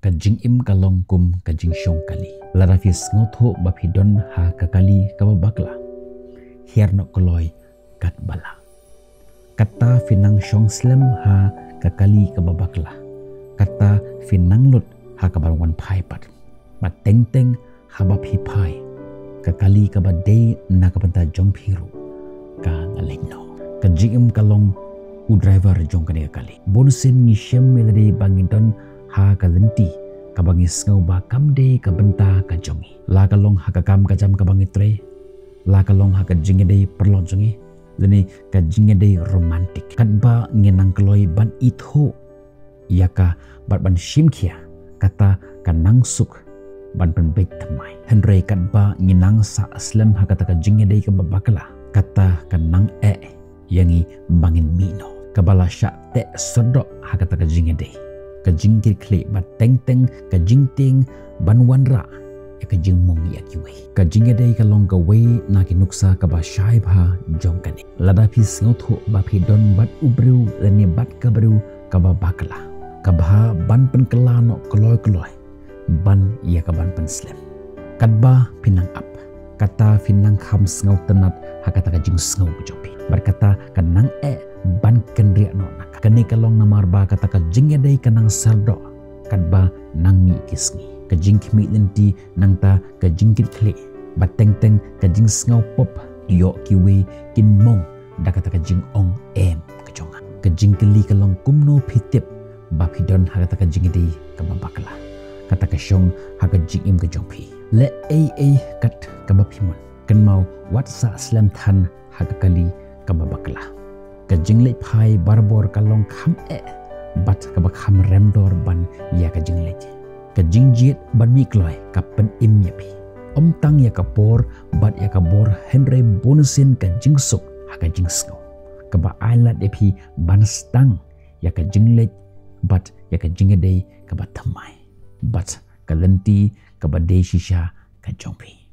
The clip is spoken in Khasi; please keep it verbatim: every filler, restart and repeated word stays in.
Ka jingim ka long kum ka jingshong kali. Lada phi sngewthuh ba phi don ha ka kali kaba bakla, hiar noh kloi katba lah. Kata phi nang shong slem ha ka kali kaba bakla, kata phi nang lut ha kaba wan phai pat. Bad teng teng haba phi phai, ka kali kaba dei na ka bynta jong phi ruh ka la leit noh. Ka jingim ka long u driver jong kane ka kali. Bun sien ngi shem ïa lade ba ngi don ha ka lynti kaba ngi sngew ba kam dei ka bynta ka jong ngi. La ka long ha ka kam ka jam kaba ngi trei, la ka long ha ka jingïadei paralok jong ngi, lane ka jingïadei romantic. Katba ngi nang kloi ban ithuh ïa ka bad ban shim khia, kata ka nang suk ban pynbeit thymmai. Hynrei katba ngi nang sah slem ha kata ka jingïadei kaba bakla, kata ka nang eh ïa ngi ba ngin mih noh. Kaba la shah teh syrdoh ha kata ka jingïadei, ka jingkitkhlieh, bad teng teng ka jingtieng ban wanrah ïa ka jingmong ïa kiwei. Ka jingïadei ka long kawei na ki nuksa kaba shai bha jong kane. Lada phi sngewthuh ba phi don bad u briew lane bad ka briew kaba bakla, ka bha ban pynkylla noh kloi kloi ban ïa ka ban pynslem. Katba phi nang ap, kata phi nang kham sngewtynnat ha kata ka jingsngew ka jong phi, bad kata ka nang eh ban kynriah noh na ka. Kane ka long namar ba kata ka jingïadei ka nang syrdoh katba nang mih ki sngi. Ka jingkhmih lynti, nangta ka jingkitkhlieh, bad teng teng ka jingsngew pop ïoh kiwei kin mong da kata ka jingong em ka jong nga. Ka jingkylli ka long kumno phi tip ba phi don ha kata ka jingïadei kaba bakla. Kata ka shong ha ka jingim ka jong phi. Leh ei ei kat kaba phi mon, kynmaw wat sah slem than ha ka kali kaba bakla. Ka jingleit phai barabor ka long kham eh bad kaba kham rem dor ban ïa ka jingleit. Ka jingjied ban mih kloi ka pynim ïa phi, ym tang ïa ka por bad ïa ka bor, hynrei bun sien ka jingsuk ha ka jingsngew, kaba ai lad ïa phi ban sdang ïa ka jingleit bad ïa ka jingïadei kaba thymmai bad ka lynti kaba dei shisha ka jong phi.